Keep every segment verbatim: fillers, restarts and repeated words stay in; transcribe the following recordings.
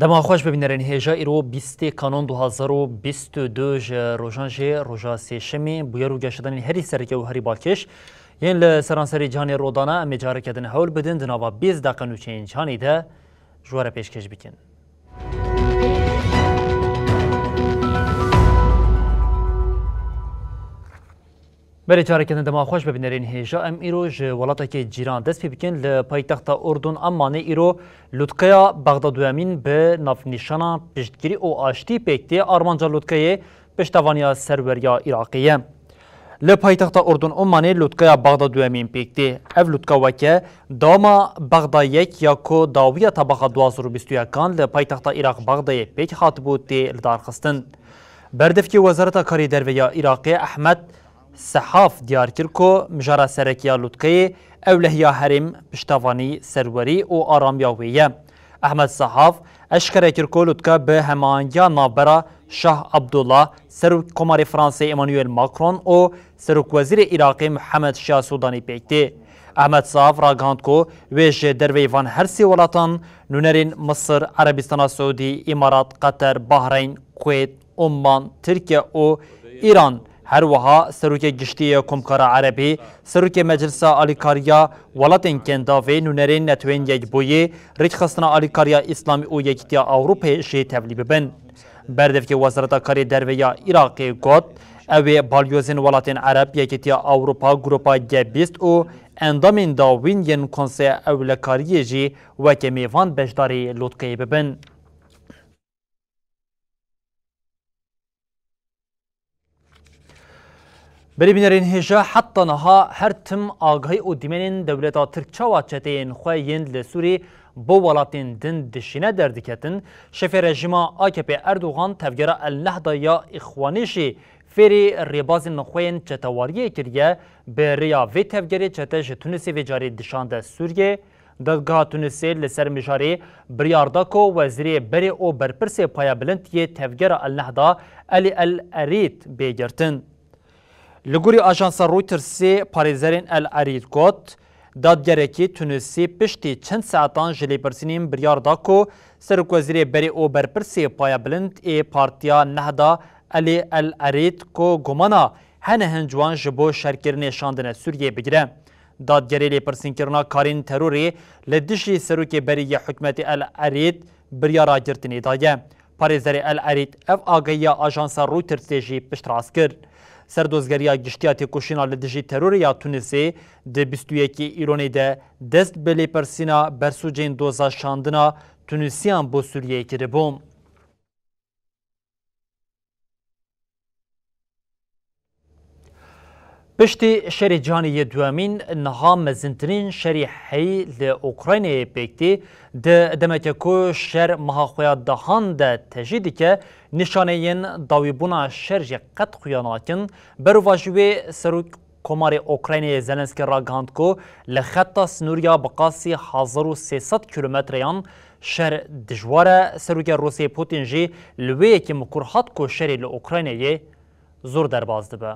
Dema xweş bibînerên hêja, îro bîstê Kanon du hazar û bîst û du ji rojan jê, roja sêşemê, bûyer û geşedanên herî sereke û herî balkêş yên li seranserî cîhanê rodana, em ê careke din hewl bidin di nava bîst deqe nûçeyên cîhanê de ji we re pêşkêş bikin. Berê careke din dema xweş bibînerên hêja, em îro ji welatekê cîran dest pê bikin. Li paytexta Urdun Ammanê îro lûtkeya Bexda Duyemîn bi navnîşana piştgirî û aştî pêk tê. Armanca lûtkeyê piştevaniya serweriya Iraqê ye. Li paytexta Urdun Ammanê lûtkeya Bexda Duyemîn pêk tê. Ev lûtke weke dama Bexda yek ya ku dawiya tebaxa du hazar û bîst û yekan li paytexta Iraq Bexdayê pêk hatibû tê lidarxistin. Berdevkê Wezareta Karê Derve ya Iraqê Ehmed Sehaf diyar kir ku mijara sereke ya lûtkeyê ewlehiya herêm, piştevanî, serwerî û aramiya wê ye. Ehmed Sehaf eşkere kir ku lûtke bi hemahengiya navbera Şah Abdullah, Serokkomarê Fransê Emmanuel Macron û Serokwezîrê Iraqê Mihemed Şiya Sûdanî pêk tê. Ehmed Sehaf ragihand ku wê ji derveyî van her sê welatan nûnerên Misir, Erebistana Siûdî, Îmarat, Qeter, Bahreyn, Kuweyt, Umman, Tirkiye û Îran, her wiha Serokê Giştî yê Komkara Erebî, Serokê Meclisa Alîkariya Welatên Kendavê, nûnerên Netewên Yekbûyî, Rêkxistina Alîkariya Îslamî û Yekîtiya Ewropê jî tevlî bibin. Berdevkê Wezareta Karê Derve ya Iraqê got, ew ê balyozên welatên Ereb, Yekîtiya Ewropa, Grupa G bîst û endamên dawîn yên Konseya Ewlekariyê jî weke mêvan beşdarî lûtkeyê bibin. Berê bînerên hêja, heta niha her tim agahî û dîmenên dewleta Tirk çawa çeteyên xwe yên li Sûrî bo welatên din dişîne derdiketin, şefê rejîma A K P Erdogan tevgera El Nehda ya Îxwanî jî fêrî rêbazên xwe yên çetewariyê kiriye, bi rêya vê tevgerê çete ji Tunisê vê carê dişande Sûriyê. Dadgeha Tunisê li ser mijarê biryar da ku wezîrê berê û berpirsê payebilind yê tevgera El Nehda Elî El Erîd bê girtin. Li gorî ajansa Reutersê parêzerên El Erîd got, dadgerekî Tunisî piştî çend saetan ji lêpirsînên biryar da ku serokwezîrê berê û berpirsê payebilind ê Partiya Nehda Elî El Erîd ku gumana hene hin ji wan ji bo şerkirinê şandine Sûriyê bigire. Dadgerê lêpirsînkirina karên terorê li dijî serokê berî yê hikûmetê El Erîd biryara girtinê daye. Parêzerê El Erîd ev agahiya ajansa Reutersê jî piştrast kir. Serdozgeriya Giştî ya Têkoşîna li Dijî Terorê ya Tunisê di bîst û yekê Îronê de dest bi lêpirsîna bersûcên doza şandina Tunisiyan bo Sûriyeyê kiribû. Piştî Şerê Cîhanê yê Duemîn, niha mezintirîn şerî heyî li Ukraynayê pêk tê. Di demeke ku şer meha xwe ya dehan de tejî dike, nîşaneyên dawîbûna şer jî qet xuya nakin. Berovajî wê, Serok Komarê Ukraynayê Zelenskî ragihand ku li xeta sinûriya bi qasî hezar û sê sed kîlometreyan şer dijwar e. Serokê Rûsê Putin jî li wê yekê mikur hat ku şerê li Ukraynayê zor derbas dibe.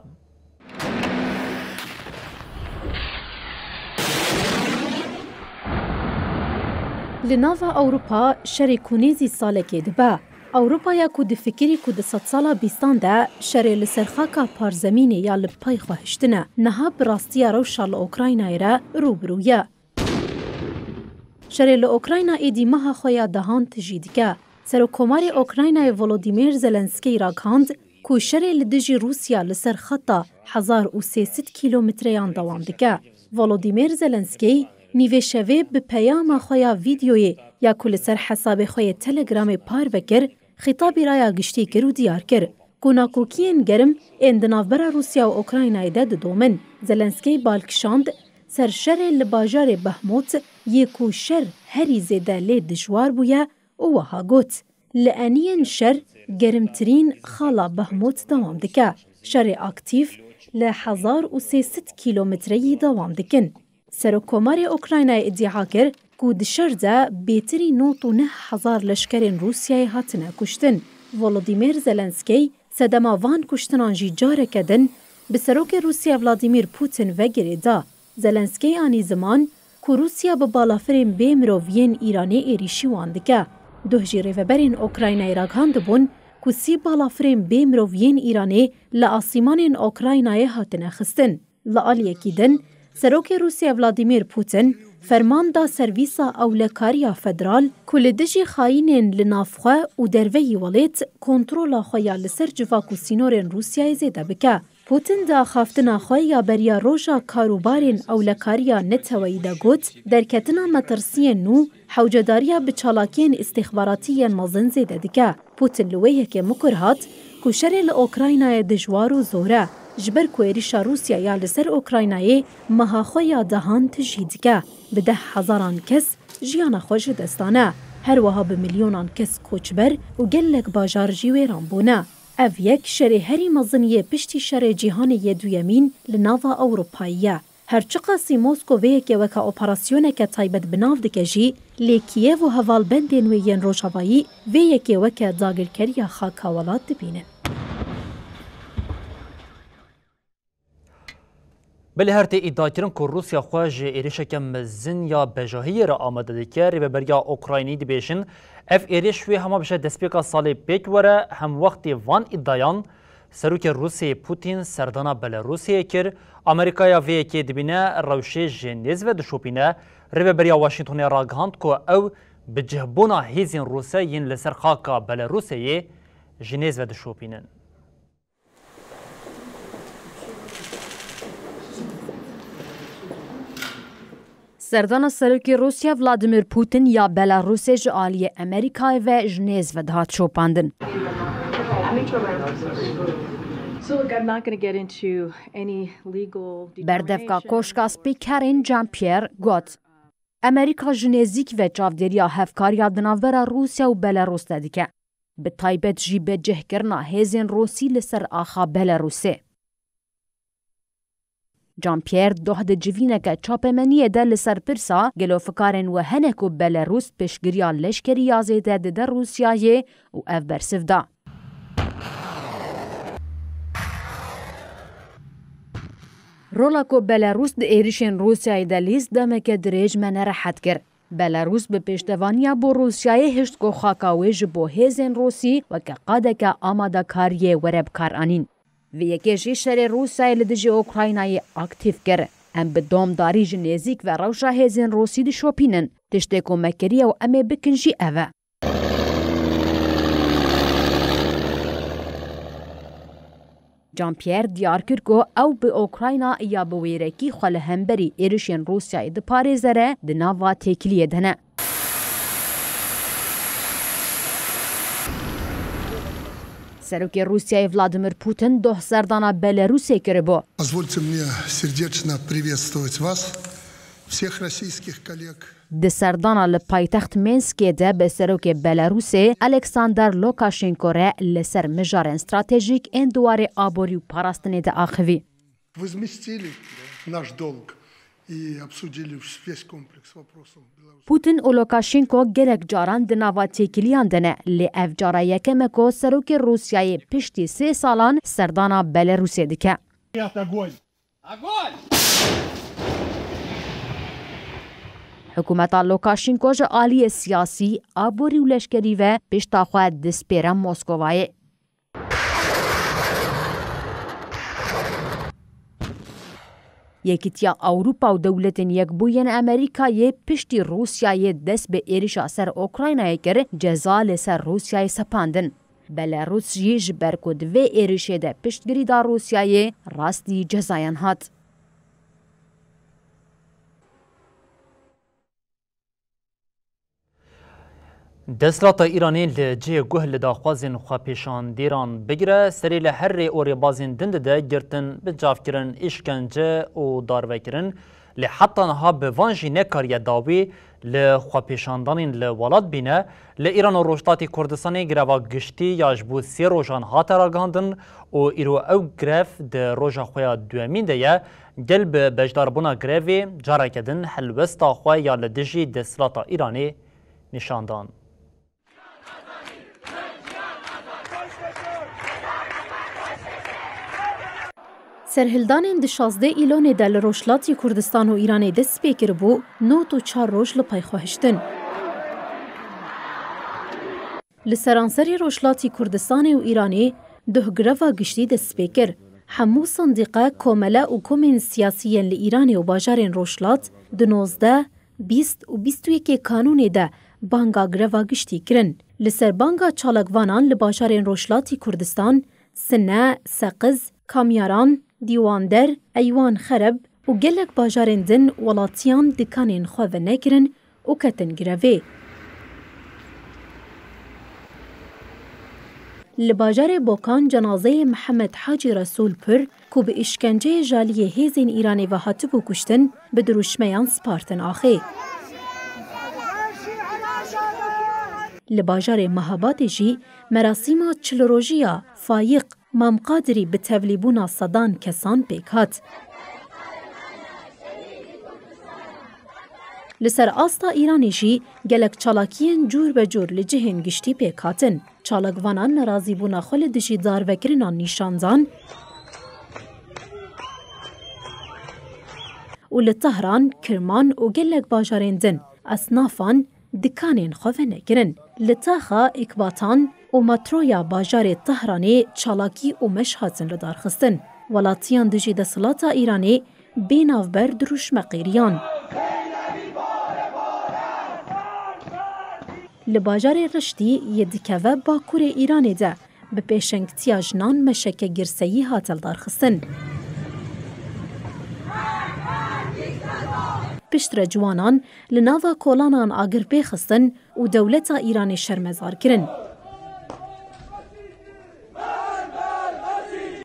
Li nava Ewropa şerê ku nêzî salekê dibe. Ewropaya ku difikirî ku di sedsala bîstan de şerê li ser xaka parzemînê ya li pey xwe hiştine, niha bi rastiya rewşa li Ukraynayê re rû bi rû ye. Şerê li Ukrayna êdî meha xwe ya dehan tijî dike. Serokkomarê Ukraynayê Volodymyr Zelenskî ragihand ku şerê li dijî Rûsya li ser xeta hezar û sê sed kîlometreyan dewam dike. Volodymyr Zelenskî nîvê şevê bi peyama xwe ya vîdyoyê ya ku li ser hesabê xwe yê Telegramê parve kir, xîtabî raya giştî kir û diyar kir ku nakokiyên germ ên di navbera Rûsya û Ukraynayê de didomin. Zelenskî bal kişand ser şerê li bajarê Bahmut yê ku şer herî zêde lê dijwar bûye û wiha got, li eniyên şer germtirîn xala Bahmut dewam dike. Şerê aktîf li hezar û sê sed kîlometreyî dewam dikin. Serokkomarê Ukraynayê îdia kir ku di şer de bêtirî nod û neh hezar leşkerên Rûsyayê hatine kuştin. Volodymyr Zelenskî sedema van kuştinan jî careke din bi Serokê Rûsya Vladimir Putin ve girê da. Zelenskî anî ziman ku Rûsya bi balafirên bê mirov yên Îranê êrîşî wan dike. Duh jî rêveberên Ukraynayê ragihandibûn ku sî balafirên bê mirov yên Îranê li asîmanên Ukraynayê hatine xistin. Li aliyekî din, Serokê Rûsya Vladimir Putin ferman da Servîsa Ewlekariya Federal ku li dijî xayînên li navxwe û derveyî welêt kontrola xwe ya li ser civak û sînorên Rûsyayê zêde bike. Putin di axaftina xwe ya beriya roja karûbarên ewlekariya neteweyî de got, derketina metirsiyên nû hewcedariya bi çalakiyên îstîxbaratî yên mezin zêde dike. Putin li wê yekê mikur hat ku şerê li Ukraynayê dijwar û zor e, ji ber ku êrişa Rûsya ya li ser Ukraynayê meha xwe ya dehan tijî dike, bi deh hezaran kes jiyana xwe ji dest dane. Her wiha bi milyonan kes koçber û gelek bajar jî wêran bûne. Ev yek şerê herî mezin yê piştî şerê cîhanê yê duyemîn li nava Ewropayê ye. Her çiqasî Mosko vê yekê weke operasyoneke taybet bi nav dike jî, lê Kîev û hevalbendên wê yên Rojavayî vê yekê weke dagirkeriya xaka welat dibînin. Belê her tê îdiakirin ku Rûsya xwe ji êrişeke mezin ya bejahiyê re amade dike, rêveberiya Ukraynî dibêjin, ev êriş wê hema bije destpêka salê pêk were, hemwextê van îdiayan Serokê Rûsyayê Putin serdana Belarûsyê kir, Amerîkaya vê yekê dibîne rewşê ji nêz ve dişopîne, rêveberiya Washingtonê ragihand ku ew bi cihbûna hêzên Rûsya yên li ser xaka Belarûsyayê ji nêz ve dişopînin. Serdana Serokê Rûsya Vladimir Putin ya Belarûsê ji aliyê Amerîkayê ve ji nêz ve dihat şopandin. So look, I'm not gonna get into any legal Berdevka determination Koşka Spî Karîn Jean-Pierre got, Amerîka ji nêzîk ve çavdêriya hevkariya di navbera Rûsya û Belarûs de dike. Bi taybet jî bi cihkirina hêzên Rûsî li ser axa Belarûsê. Jean-Pierre doh di civîneke çapemeniyê de li ser pirsa gelo fikarên we hene ku Belarûs piştgiriya leşkerî ya zêde dide Rûsyayê û ev bersiv da. Rola ku Belarûs di êrişên Rûsyayê de lîst demeke dirêj me nerehet kir. Belarûs bi pêştevaniya bo Rûsyayê hişt ku xaka wê ji bo hêzên Rûsî weke qadeke amadakariyê were bikaranîn. Vê yekê jî şerê Rûsyayê li dijî Ukraynayê aktîf kir. Em bi domdarî ji nêzîk ve rewşa hêzên Rûsî dişopînin. Tiştê ku me kiriye û em ê bikin jî ev e. Jean-Pierre diyar kir ku ew bi Ukrayna ya bi wêrekî xwe li hemberî êrişên Rûsyayê diparêze re di nava têkiliyê de ne. Serokê Rûsyayê Vladimir Putin doh serdana Belarûsê kiribû. Позвольте мне сердечно приветствовать вас, всех российских коллег. Di serdana li paytext Minskê de bi serokê Belarûsê Alexander Lukaşenko re li ser mijarên stratejîk ên di warê aborî û parastinê de axivî. Вы вместили наш долг и обсудили весь комплекс вопросов Беларуси. Putin û Lukaşenko gelek caran di nava têkiliyan de ne, lê ev cara yekem e ku serokê Rûsyayê piştî sê salan serdana Belarûsê dike. Огонь! Hikûmeta Lukaşenko ji aliyê siyasî, aborî û leşkerî ve pişta xwe dispêre Moskovayê. Yekîtiya Ewropa û Dewletên Yekbûyî yên Amerîkayê piştî Rûsyayê dest bi êrişa ser Ukraynayê kir, ceza li ser Rûsyayê sepandin. Belarûs jî ji ber ku di vê êrişê de piştgirî da Rûsyayê, rastî cezayan hat. Desthilata Îranê li cihê guh li daxwazên xwepêşandêran bigire, serê li herê û rêbazên din dide girtin, bincavkirin, îşkence û darvekirin. Lê heta niha bi van jî nekariye dawî li xwepêşandanên li welat bîne. Li Îran û Rojhilatê Kurdistanê greva giştî ya ji bo sê rojan hate ragihandin û îro ew grev di roja xwe ya duyemîn de ye. Gel bi beşdarbûna grevê careke din helwesta xwe ya li dijî desthilata Îranê nîşan dan. Serhildanên di şazdeh Îlonê de li Rojhilatê Kurdistan û Îranê dest pê kiribû, nod û çar roj li pey xwe hiştin. Li seranserê Rojhilatî Kurdistanê û Îranê duh greva giştî dest pê kir. Hemû sendîqe, komele û komên siyasî yên li Îranê û bajarên Rojhilat di nozdeh, bîst û bîst û yekê Kanûnê de banga greva giştî kirin. Li ser banga çalakvanan li bajarên Rojhilatî Kurdistan, Sine, Seqiz, Kamyaran, Dîwander, Eywan Xereb û gelek bajarên din welatiyan dikanên xwe venekirin û ketin grevê. Li bajarê Bokan cenazeyê Mihemed Hacî Resûl Pir, ku bi îşkenceyê ji aliyê hêzên Îranê ve hatibû kuştin, bi dirûşmeyan spartin axê. Li bajarê Mehabadê jî merasîma çil rojî ya Fayiq Mam Qadirî bi tevlîbûna sedan kesan pêk hat. Li ser asta Îranê jî gelek çalakiyên cûr be cûr li cihên giştî pêk hatin. Çalakvanan nerazîbûna xwe li dijî darvekirinan nîşan dan û li Tehran, Kirman û gelek bajarên din esnafan dikanên xwe venekirin. Li taxa Ekbatan û metroya bajarê Tehranê çalakî û meş hatin lidarxistin. Welatiyan dijî desthilata Îranê bê navber dirûşme qêriyan. Li bajarê Riştî yê dikeve bakurê Îranê de bi pêşengtiya jinan meşeke girseyî hate lidarxistin. Piştre ciwanan li nava kolanan agir pê xistin û dewleta Îranê şermezar kirin.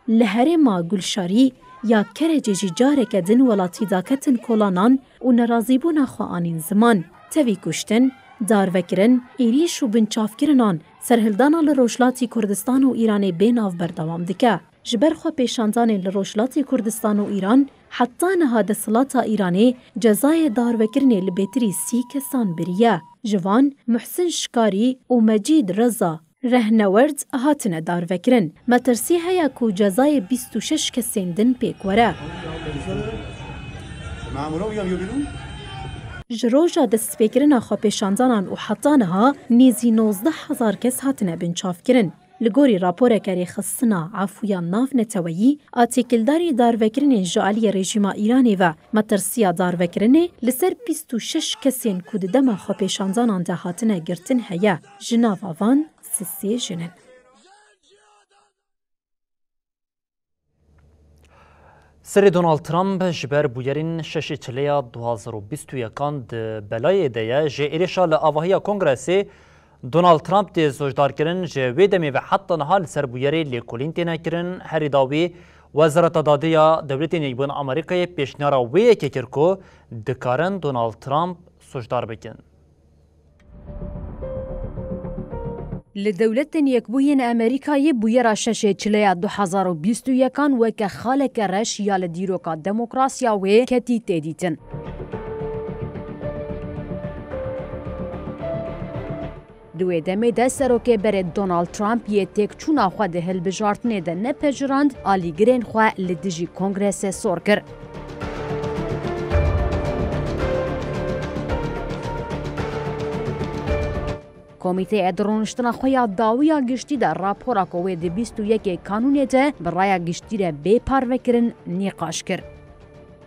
Li herêma Gulşarî ya Kerecê jî careke din welatî daketin kolanan û nerazîbûna xwe anîn ziman. Tevî kuştin, darvekirin, êrîş û binçavkirina serhildana li Rojhilatî Kurdistan û Îranê bê nav berdewam dike. Ji ber xwepêşandanên li Rojhilatî Kurdistan û Îran, heta niha desthilata Îranê cezayê darvekirinê li bêtirî sî kesan biriye. Ji van Muhsin Şikarî û Mecîd Reza rehnewerd hatine darvekirin. Metirsî heye ku cezayê bîst û şeş kesên din pêk were. Ji roja destpêkirina xwepêşandanan û heta niha nêzî nozdeh hezar kes hatine binçavkirin. Li gorî raporeke rêxistina efûya navneteweyî a têkildarî darvekirinên ji aliyê rejîma Îranê ve, metirsiya darvekirinê li ser bîst û şeş kesên ku di dema xwepêşandanan de hatine girtin heye. Ji nava van sisê jin in. Serê Donald Trump ji ber bûyerên şeşê çileya du hazar û bîst û yekan di belayê de ye. Ji êrişa li avahiya Kongresê Donald Trump tê sûcdarkirin. Ji wê demê ve heta niha li ser bûyerê lêkolîn têne kirin. Herî dawî Wezareta Dadê ya Dewletên Yekbûyî Amerîkayê pêşniyara wê yekê kir ku dikarin Donald Trump sûcdar bikin. Li Dewletên Yekbûyî yên Amerîkayê bûyera şeşê çileya du hazar û bîst û yekan weke xaleke reş ya li dîroka demokrasiya wê ketî tê dîtin. Di wê demê de serokê berê Donald Trump yê têkçûna xwe di hilbijartinê de nepejirand, alîgirên xwe li dijî Kongresê sor kir. Komîteye di rûniştina xwe ya dawiya giştî de rapora ku wê di bîst û yekê Kanûnê de bi raya giştî re bê parvekirin nîqaş kir.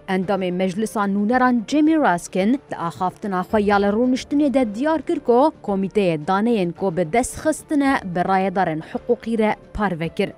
Endamê Meclisa Nûneran Jamie Raskin di axaftina xwe ya li rûniştinê de diyar kir ku komîteyê daneyên ku bi dest xistine bi rayedarên hiqûqî re parve kir.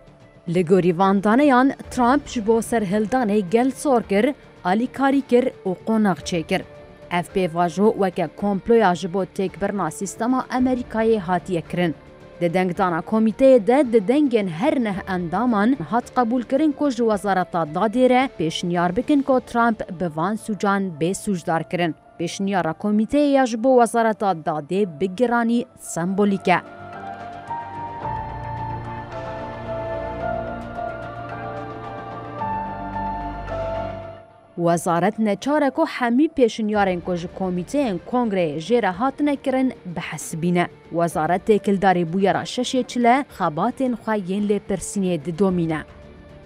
Li gorî van daneyan, Trump ji bo serhildanê gel sor kir, alîkarî kir û qonax çêkir. Ev pêvajo weke komploya ji bo têkbirina sîstema Amerîkayê hatiye kirin. Di dengdana komîteyê de di dengên her neh endaman hat qebûlkirin ku ji Wezareta Dadê re pêşniyar bikin ku Trump bi van sûcan bê sûcdarkirin. Pêşniyara komîteyê ya ji bo Wezareta Dadê bi giranî sembolîk e. Wezaret neçar e ku hemî pêşniyarên ku ji komîteyên kongreyê jê re hatine kirin bihesibîne. Wezaret têkildarî bûyera şeşê çile xebatên xwe yên lêpirsînê didomîne.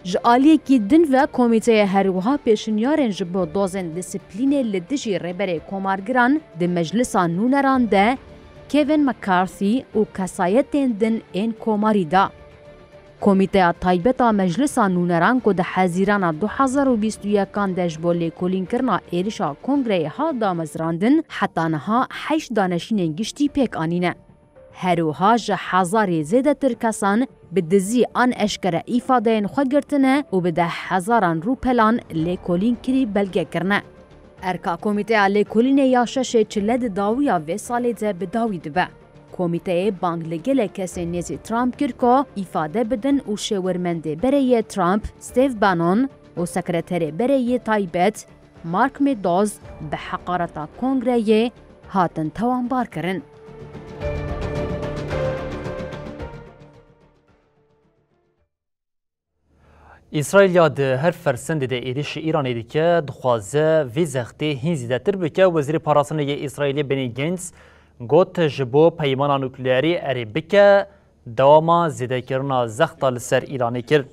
Ji aliyekî din ve komîteyê her wiha pêşniyarên ji bo dozên disiplînê li dijî rêberê komargiran di Meclisa Nûneran de Kevin McCarthy û kesayetên din ên komarî da. Komîteya Taybet a Meclisa Nûneran ku di Hezîrana du hezar û bîst û yekan de ji bo lêkolînkirina êrişa kongreyê hat damezrandin, heta niha heşt daneşînên giştî pêk anîne. Her wiha ji hezarê zêdetir kesan bi dizî an eşkere îfadeyên xwe girtine û bi deh hezaran rûpelan lêkolînkirî belge kirine. Erka Komîteya Lêkolînê ya şeşê çile di dawiya vê salê de bi dawî dibe. Komîteyê bang li gelek kesên nêzî Trump kir ku îfade bidin û şêwirmendê berê yê Trump, Steve Bannon û sekreterê berê yê taybet, Mark Meadows, bi heqareta kongreyê hatin tawanbarkirin. Îsraîl ya di her fersendê de êrîşî Îranê dike, dixwaze vê zextê hîn zêdetir bike. Wezîrê Parastinê yê Îsraîlê Benny Gantz got, ji bo peymana nukleerî erê bike, dewama zêdekirina zexta li ser Îranê kir.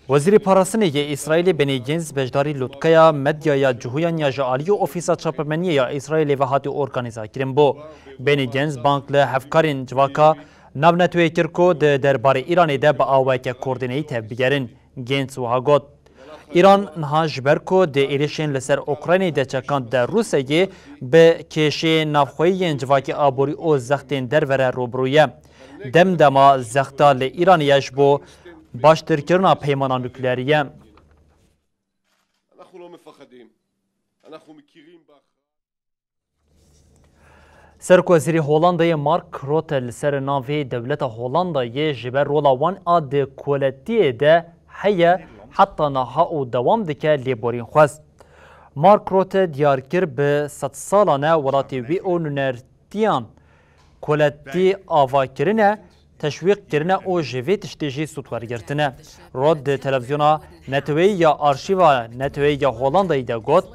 Wezîrê Parastinê yê Îsraîlê Benny Gantz beşdarî lotkeya medyaya cihûyan ya ji aliyê Ofîsa Çapemeniyê ya Îsraîlê ve hatî organîzekirin bû. Benny Gantz bang li hevkarên civaka navneteweyê kir ku di derbarê Îranê de bi awayeke koordîneyî tevbigerin. Gantz wiha got, Îran niha ji ber ku di êrişên li ser Ukraynayê de çekand de Rûsyayê bi kêşeyên navxweyî yên civakî, aborî û zextên derve re rûbirû ye. Dem dema zexta li Îranê ye ji bo baştirkirina peymana nukleerî ye. Serokwezîrê Holandayê Mark Rutte li ser navê dewleta Holandayê ji ber rola wan a di koletiyê de heye heta niha û dewam dike lêborîn xwest. Mark Rutte diyar kir, bi sedsalan e welatê wî û nûnertiyan koletî ava kirine, teşwîq kirine û ji vê tiştê jî sûd wergirtine. Rutte di televîzyona neteweyî ya Arşîva Neteweyî ya Holandayê de got,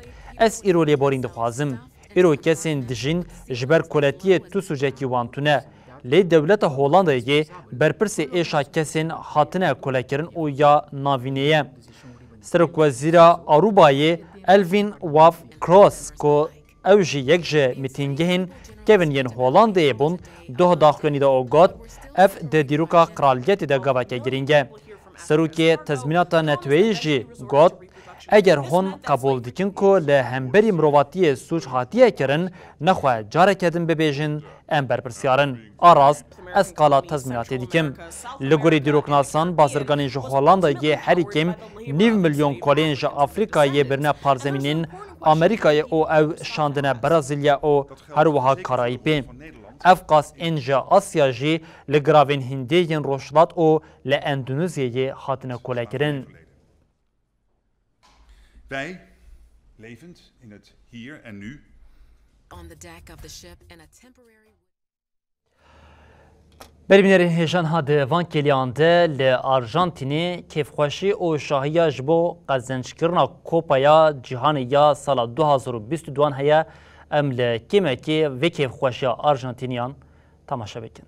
Ez îro lêborîn dixwazim. Îro kesên dijîn ji ber koletiyê tu sûcekî wan tune. Lê dewleta Holandayê berpirsê êşa kesên hatine kolekirin û ya navînê ye. Serokwezîra Arubayê Elwin Waf Cross, ku ew jî yek ji mîtîngehên kevin yên Holandayê bûn, doh daxuyanî da û got, Ev di dîroka qraliyetê de gaveke girîng e. Serokê Tezmînata Neteweyî jî got, Eger hûn qebûl dikin ku li hemberî mirovatiyê sûc hatiye kirin, nexwe careke din bibêjin, em berpirsiyar in. A rast, ez qala tezmînatê dikim. Li gorî dîroknasan, bazirganên ji Holandayê herî kêm nîv milyon kolên ji Afrîkayê birine parzemînên Amerîkayê û ew şandine Brezîlya û her wiha Karayîpê. Ev qas ên ji Asya jî li giravên Hindê yên Rojhilat û li Endonezyayê hatine kolekirin. Wij levend in het hier en nu. On the deck of the ship in a temporary Berî bînerên hêja, niha di van kêliyan de li Arjantînê kêfxweşî û şahiya ji bo qezenckirina Kopaya Cîhanê ya sala du hazar û bîst û duan heye. Em li kêmekê vê kêfxweşiya Arjantîniyan temaşe bikin.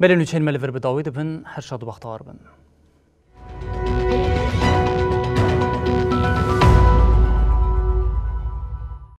Belê nûçeyên me li vir bi dawî dibin, her şad û bextewar bin.